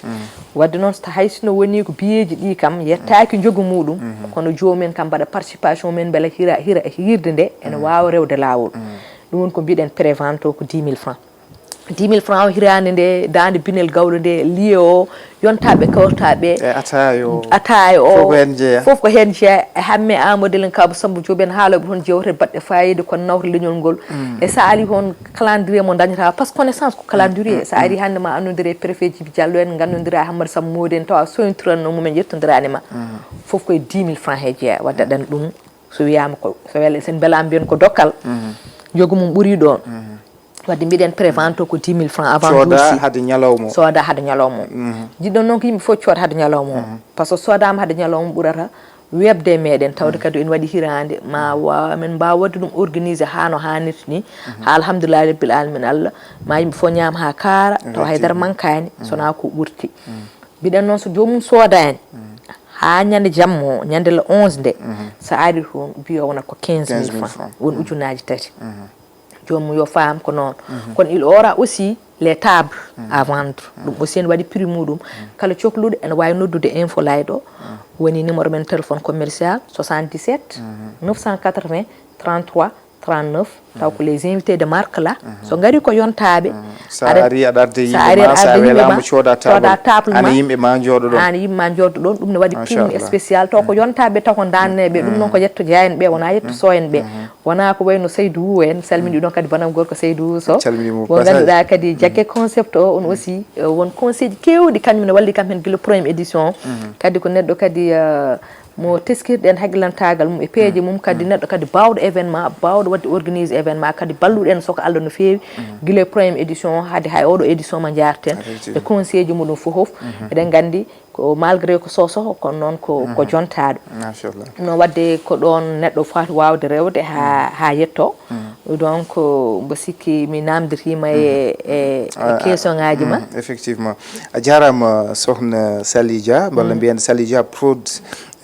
Wadde noon so hay sino woni ko biyeeji ɗi kam yettaaki njogo muɗum, kono joomum en kam mbaɗa participation mum en mbela hira, hira, hirde nde ene waawa rewde laawol. Ɗum woni ko mbiɗen prévente o ko dix mille francs. Dix mille francs o hiraande nde, daande Binel Gawlo nde, lieu o, yontaaɓe kawrtaaɓe. E ataaya o. Ataaya o. Fof ko heen jeyaa. Fof ko heen jeyaa. E hamme Amadou Elen Kaba Samba Diop en haalooɓe toon jewte baɗɗe fayida kono nawta leñol ngol. E so ari toon calendrier mo dañata, parce que connaissance ko calendrier. So ari hannde ma anndondire e préfet Djiby Diallo en, nganndondira e Hammadi Samba Mody en, tawa soñtiranno mum en ƴettondiraani ma. Fof koye dix mille francs he jeyaa, wadde aɗa anndi ɗum. So wiyaama ko, so wele, sen mbelaama mbiyen ko dokkal. Njogo mum ɓuri ɗoon. Wadde mbiɗen prévente o ko dix mille francs avant jour Sooda si. Hade ñalawma o. Sooda hade ñalawma o. Jiɗɗon noon ko yimɓe fof cooda hade ñalawma o. Par ce que soodaama hade ñalawma ɓurata weeɓde e meɗen, tawde kadi en waɗi hiraande, ma wa-, men mbaawa waɗde ɗum organisé haa no haanirta ni. Haa alhamdulillahi rabbil alamin Allah, ma yimɓe fof ñaama haa kaara, taw haydara mankaani, so wonaa ko ɓurti. Mbiɗen noon so joomum soodaani, haa ñande jamma o, ñande le onze nde, so ari toon, biyo wona ko quinze mille francs, won ujunnaaji tati. joomum yo faam ko noon. Kono il aura aussi les tables à vendre. Ɗum aussi ene waɗi prix muɗum. Kala cohluɗo ene waawi noddude Info Light o. Woni numéro men téléphone commercial soixante-dix-sept neuf cent quatre-vingts trente-trois trente-neuf. Taw ko les invités de marque là. So ngari ko yontaaɓe. Sa ari aɗa arde yimɓe ma, sa welama cooda table ma. Ana yimɓe ma jooɗo ɗon. Ana yimɓe ma jooɗo ɗon. Ɗum ne waɗi prix spécial. Taw ko yontaaɓe taw ko danneɓe. Ɗum noon ko yetto jaayen ɓe, wona yetto soyen ɓe. Wona ko wayno Saydou en, salmini ɗon kadi banam gorko Saydou Sow. Mo ngannduɗaa kadi Jakke Concept o, on aussi, eh, won conseil ji keewɗi, kañum ne walli kam heen gila première édition. Kadi ko neɗɗo kadi, eh, mo teskirɗen haqqillantaagal mum e peeje mum, kadi neɗɗo kadi baawɗo événement, baawɗo waɗde organise événement, kadi balluɗen soko Allah no feewi, gila première édition o haade hay oɗo édition mo njaarten. E conseil ji muɗum fof fof, eɗen nganndi ko malgré ko sosoho kono noon ko ko jontaaɗo. Machallah. No waɗde ko ɗoon neɗɗo foti waawde rewde haa haa yetto. Donc mbo sikki mi namditiima e e e question ngaaji ma. Effectivement, a jaaraama sohna Salidia walla mbiyen Salidia Prod.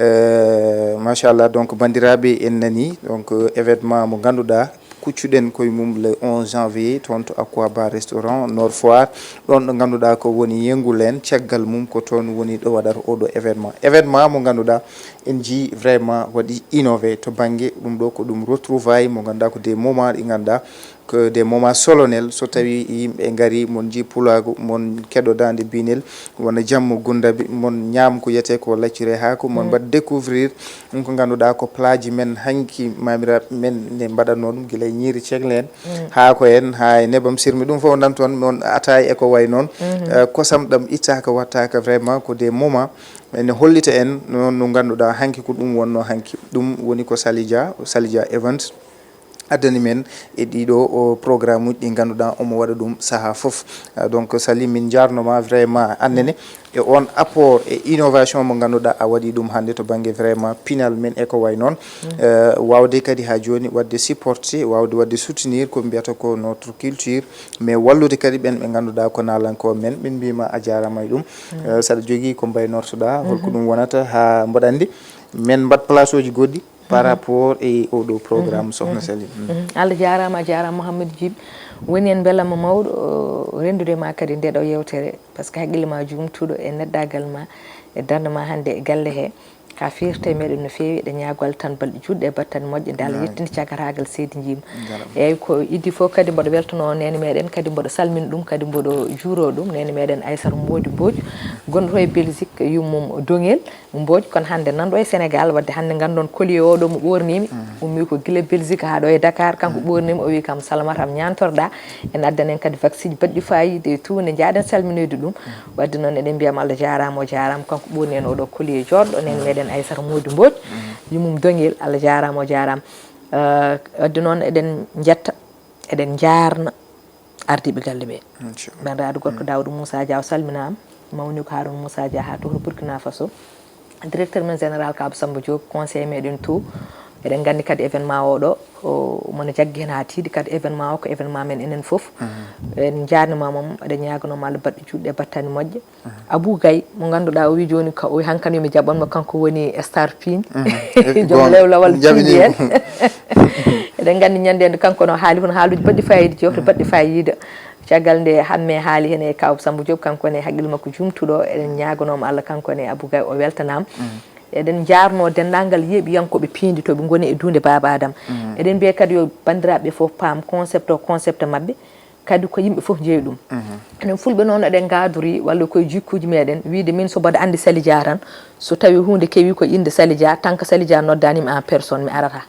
Euh, machallah, donc banndiraaɓe en nani donc événement mo ngannduɗaa kuccuɗen koye mum le onze janvier toon to Aqua Bar Restaurant Nord Foire, ɗon ɗo ngannduɗaa ko woni yengulen caggal mum ko toon woni ɗo waɗata oɗo événement. Événement mo ngannduɗaa en njii vraiment waɗi innové to bannge ɗum ɗo ko ɗum retrouvaille mo ngannduɗaa ko des moments ɗi ngannduɗaa ko des moments solennels so tawi yimɓe ngari mon njii pulaagu mon keɗo daande binel wona jammo gundabi mon ñaam ko yiyetee ko laccire haako mon mbaɗ découvrir ɗum ko ngannduɗaa ko plat ji men hanki mamiraaɓe men ne mbaɗatnoo ɗum gila e ñiiri cegle en haako en haa e nebam sirmi ɗum fof nan toon mon ataay e ko way noon. Eh, kosam ɗam ittaaka wattaaka vraiment ko des moments ene hollita en noon no ngannduɗaa hanki ko ɗum wonnoo hanki ɗum woni ko Salidia Salidia Events addani men e ɗiɗo o programme uji ɗi ngannduɗaa omo waɗa ɗum sahaa fof. Ah, donc Sali min njaarnoma vraiment annene e on apport e innovation mo ngannduɗaa a waɗi ɗum hannde to bannge vraiment pinal men e ko way noon. Eh, waawde kadi haa jooni waɗde supporté waawde waɗde soutenir ko mbiyata ko notre culture mais wallude kadi ɓen ɓe ngannduɗaa ko naalankoo men min mbima a jaarama e ɗum. Eh, saɗa jogii ko mbaynortoɗaa holko ɗum wonata haa mboɗa anndi men mbaɗ place uji goɗɗi par rapport e oɗo programme sohna Sali. Allah jaaraama a jaaraama Mouhamadou Djib woni en mbelamma mawɗo rendude ma kadi nde ɗo yewtere par ce que haqqille ma jumtuɗo e neɗɗagal ma e darnde ma hannde e galle he ka fierté meɗen no feewi eɗen ñaagoo Allah tan balɗe juutɗe e battane moƴƴe nde Allah yettini cagatagal seydi njiima. Eyyi ko iddi fof kadi mboɗo weltanoo neene meɗen kadi mboɗo salmina ɗum kadi mboɗo juuro ɗum neene meɗen Aysata Mody Mbodj gonɗo to e Belgique yummum Dongel Mbodj kono hannde nanɗo e Sénégal wadde hannde nganndon collier oɗo mo ɓoornimi ummi ko gila Belgique haa ɗo e Dakar kanko ɓoornimi o wi kam salamatam ñantorɗa en addan en kadi vaccine ji baɗɗi fayida e tout nde jaaɗen salminoyde ɗum wadde noon eɗen mbiyama Allah jaarama o jaarama kanko ɓoorni en oɗo collier joɗɗo nen meɗen Aysata Mody Mbodj yummum Dongel Allah jaarama o jaarama. Eh, wadde noon eɗen njetta eɗen njaarna ardiiɓe galle ɓe. Inchallah. Banndiraaɗo gorko Daawuda Moussa Dia o salminaama mawni ko Harouna Moussa Dia haa to Burkina Faso. Directeur men général Kaba Samba Diop conseil meɗen tout eɗen nganndi kadi événement oɗo mono jaggi heen haa tiiɗi kadi événement o ko événement men enen fof. En njaarnimaama mo eɗen ñaaganoo mo Allah baɗɗe juutɗe e battane moƴƴe. Abou Gaye mo ngannduɗaa o wi jooni ka o wi hankadi mi jaɓanmo kanko woni star piiñ joom lewlawal piiñ en. Eɗen nganndi ñande nde kanko no haali hono haaluuji baɗɗi fayida jewte baɗɗi fayida. Caggal nde hamme haali heen e kaw Samba Diop kanko ne haqqille makko jumtuɗo eɗen ñaaganoomo Allah kanko ne Abou Gaye o weltanaama. Eɗen njaarnoo denndaangal yeeɓiyankooɓe piindi to ɓe ngoni e duunde Baaba Adama. Eɗen mbiya kadi yo banndiraaɓe fof paam concept o concept maɓɓe. Kadi ko yimɓe fof njeyi ɗum. Enen fulɓe noon eɗen ngaadori walla koye jikkuuji meɗen wiyde min so mboɗo anndi Sali Dia tan so tawi huunde kewi ko innde Sali Dia tant que Sali Dia noddanimi en personne mi arata.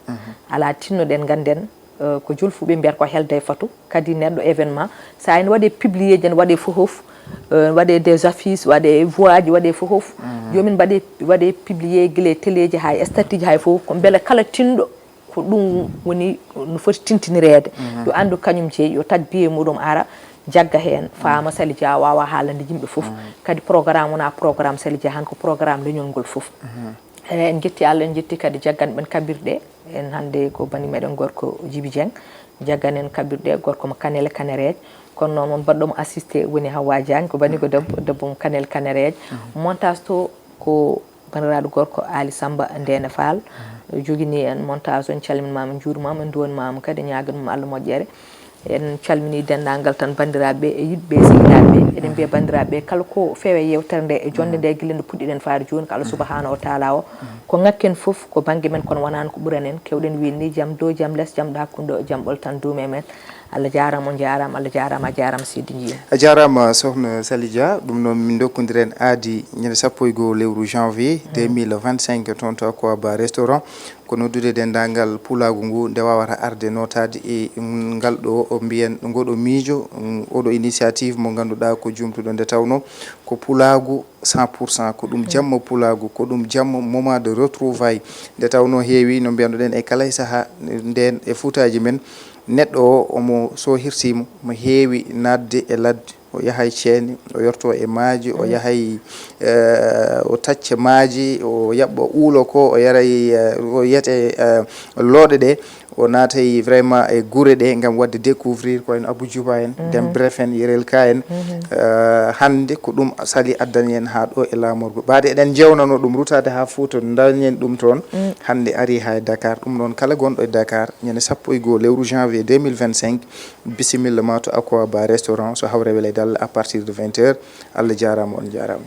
Alaa tinnoɗen ngannden eh, ko julfuɓe mbiyata ko helde e fatu kadi neɗɗo événement so ene waɗe publié je ne waɗe fof fof eh, waɗe des affiches waɗe voix ji waɗe fof fof jomin mbaɗe waɗe publié gila e télé ji hay statut ji hay fof ko mbele kala tinɗo ko ɗum woni no foti tintinireede yo anndu kañum jeyi yo tag biye muɗum ara jagga heen faama Sali Dia waawa haalande yimɓe fof kadi programme wona programme Sali Dia han ko programme leñol ngol fof eyi en jetti Allah en jetti kadi jaggan ɓen kaɓirɗe en hannde ko bani meɗen gorko Djiby Dieng jaggan en kaɓirɗe gorko mo Kanel Kanereeje kono noon won baɗɗo mo assisté woni Hawa Diagne ko bani ko debbo debbo mo Kanel Kanereeje montage to ko Banndiraaɗo gorko Aali Sammba Ndeene Faal, jogini en montage, en calminmaama, en njuurimaama, en nduwanimaama kadi, ñaaganmaama Allah moƴƴere. En calminii denndaangal tan banndiraaɓe e yiɗɓe e sehilaaɓe. Eɗen mbiya banndiraaɓe kala ko feewi e yeewtere nde e jonnde nde gila nde puɗɗiɗen faade jooni ko Allah subahanahu wa taala o. Ko ŋakken fof ko bannge men kono wonaani ko ɓuranen. Keewɗen wiide ni jam dow jam les jam ɗo hakkunde o jam ɓolo tan duume men. Allah jaaraama, on jaaraama, Allah jaaraama, a jaaraama Seydi Njiin. A jaaraama Sokhna Sali Dia. Ɗum noon min ndokkondiren aadi ñande sappo e goo lewru janvier deux mille vingt-cinq toon to Aquaba restaurant. Ko noddude denndaangal pulaagu ngu nde waawata arde nootaade e ngal ɗo o mbiyen ngoɗo miijo, mm, oɗo initiative mo ngannduɗaa ko jumtuɗo nde tawnoo ko pulaagu cent pour cent, ko ɗum jamma pulaagu, ko ɗum jamma moment de retrouvaille. Nde tawnoo heewi no mbiyanduɗen e kala e sahaa ndeen e fuutaaji men, neɗɗo o omo so hirsiimo, mo heewi naatde e ladde, o yaha e ceene, o yorto e maaji, o yaha e, eh, o tacca maaji, o yaɓɓa uulo ko, o yara e, eh, o yiyata e, eh, looɗe ɗe, o naata e vraiment e gure ɗe ngam waɗde découvrir ko en Abou Djouba en, Dem Bref en, Yerel Ka en. Eh, hannde ko ɗum Sali addani en haa ɗo e laamorgo. Baade eɗen jeewnano ɗum rutaade haa Fuuta, dañen ɗum toon. Hannde ari haa e Dakar. Ɗum noon kala gonɗo e Dakar, ñande sappo e goo lewru janvier deux mille vingt-cinq, bisimilla ma to Aquaba restaurant so hawre wele dal à partir de vingt heures. Allah jaaraama, on jaaraama.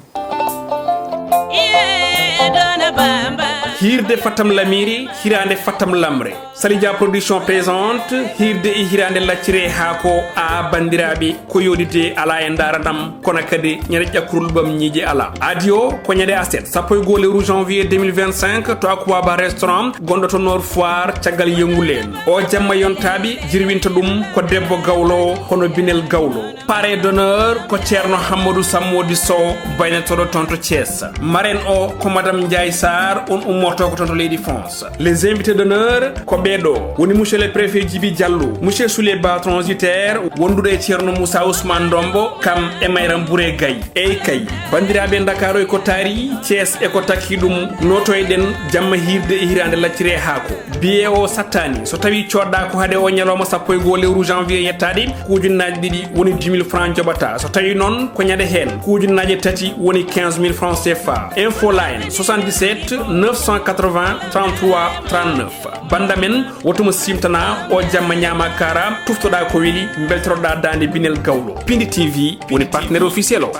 Hiirde Fatam Lamiri, hiraande Fatam Lamre. Sali Dia Production présente hiirde e hiraande laccire haako. A banndiraaɓe, ko yooɗite alaa e ndaaratam, kono kadi ñande ƴakkurol ɓam ñiiƴe alaa. Aadi o ko ñande aset sappo e goo lewru janvier deux mille vingt-cinq to Aquaba restaurant gonɗo to Nord Foire caggal yonguleen. O jamma yontaaɓe jirwinta ɗum ko debbo gawlo, hono Binel Gawlo. Parrain d'honneur ko Ceerno Hammadou Sammodi Sow, baynotooɗo toon to Thiès. Marraine o ko Madame Ndiaye Sarr, on ummorto ko toon to leydi France. Les invités d'honneur ko ɓee ɗo, woni Monsieur le Préfet Djibi Diallo, Monsieur Souley Ba transitaire, wonduɗo e Ceerno Moussa Ousmane Ndombo, kam e Mayram Bouré Gaye. Eey kay, banndiraaɓe, Ndakaaru e ko taari, Thiès e ko takki ɗum, nootoyɗen jamma hiirde e hiraande laccire haako. Billet o sattaani. So tawii coodɗaa ko hade o ñalawma sappo e goo lewru janvier yettaade, ko ujunnaaje ɗiɗi woni dix mille francs njoɓataa. So tawii noon ko ñande heen, ko ujunnaaje tati woni quinze mille francs C F A. Info Line soixante-dix-sept neuf cent quatre-vingts trente-trois trente-neuf. Bannda men, woto mo siimtanaa o jamma ñaama kaara, tuftoɗaa ko weli, mbeltoroɗaa daande Binel Gawlo. Pindi T V woni partenaire officiel o.